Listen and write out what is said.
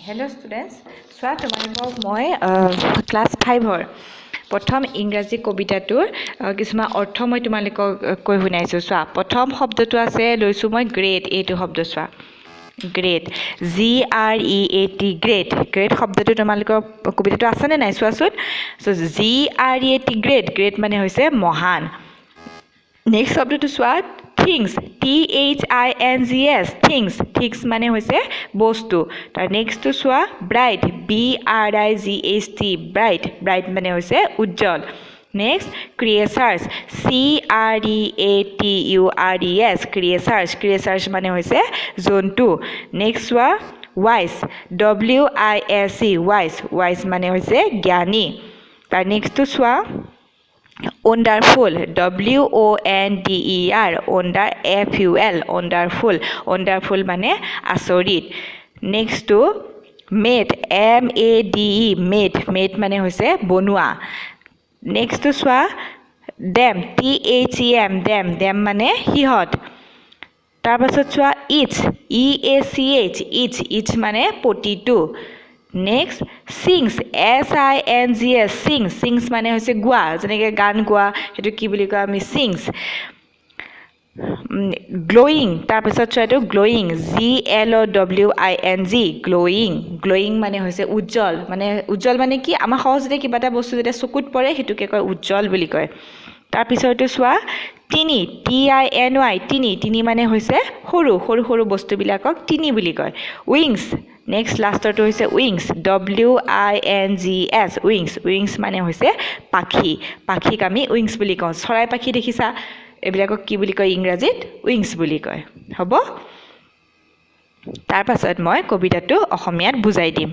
Hello' students, চোৱা, তোমালোকক মই ক্লাছ ফাইভৰ প্ৰথম ইংৰাজী কবিতাটোৰ কিছুমান অৰ্থ মই তোমালোকক কৈ শুনাইছোঁ। চোৱা, প্ৰথম শব্দটো আছে, লৈছোঁ মই গ্ৰেট। এইটো শব্দ চোৱা, great, G R E A T, great. Great শব্দটো তোমালোকৰ কবিতাটো আছেনে নাই চোৱাচোন। চ' G R E A T, great. Great মানে হৈছে মহান। নেক্সট শব্দটো চোৱা, things, T H I N G S, things. Things মানে হৈছে বস্তু। তাৰ নেক্সটটো চোৱা, bright, B R I G H T, bright. Bright মানে হৈছে উজ্জ্বল। নেক্সট ক্ৰিয়েচাৰ্ছ, চি আৰ ই এ টি ইউ আৰ ই এছ, ক্ৰিয়েচাৰ্ছ। ক্ৰিয়েচাৰ্ছ মানে হৈছে জন্তু। নেক্সট চোৱা, wise, W I S E, wise. Wise মানে হৈছে জ্ঞানী। তাৰ নেক্সটটো চোৱা, wonderful, W O' N D E R, wonder F U L, wonderful. Wonderful মানে আচৰিত। নেক্সটটো made, M A D E, made. Made মানে হৈছে বনোৱা। নেক্সটটো চোৱা, them, T H E M, dam. Dam মানে সিহঁত। তাৰপাছত চোৱা, ইচ, ই এ চি এইচ, ইচ। ইচ মানে প্ৰতিটো। Next sings, S I N G S, sings. Sings মানে হৈছে গোৱা, যেনেকৈ গান গোৱা, সেইটো কি বুলি কয় আমি? ছিংছ। গ্ল'য়িং, তাৰপিছত চোৱা এইটো glowing, G L O' W I N G, glowing. Glowing মানে হৈছে উজ্জ্বল। মানে উজ্জ্বল মানে কি? আমাৰ সহজতে কিবা এটা বস্তু যেতিয়া চকুত পৰে, সেইটোকে কয় উজ্জ্বল বুলি কয়। তাৰপিছৰটো চোৱা, তিনি, টি I N Y, তিনি। তিনি মানে হৈছে সৰু, সৰু সৰু বস্তুবিলাকক তিনি বুলি কয়। উইংছ, নেক্সট লাষ্টৰটো হৈছে wings, W I N G S, wings. Wings মানে হৈছে পাখি। পাখিক আমি উইংছ বুলি কওঁ। চৰাই পাখি দেখিছা, এইবিলাকক কি বুলি কয় ইংৰাজীত? উইংছ বুলি কয়। হ'ব, তাৰপাছত মই কবিতাটো অসমীয়াত বুজাই দিম।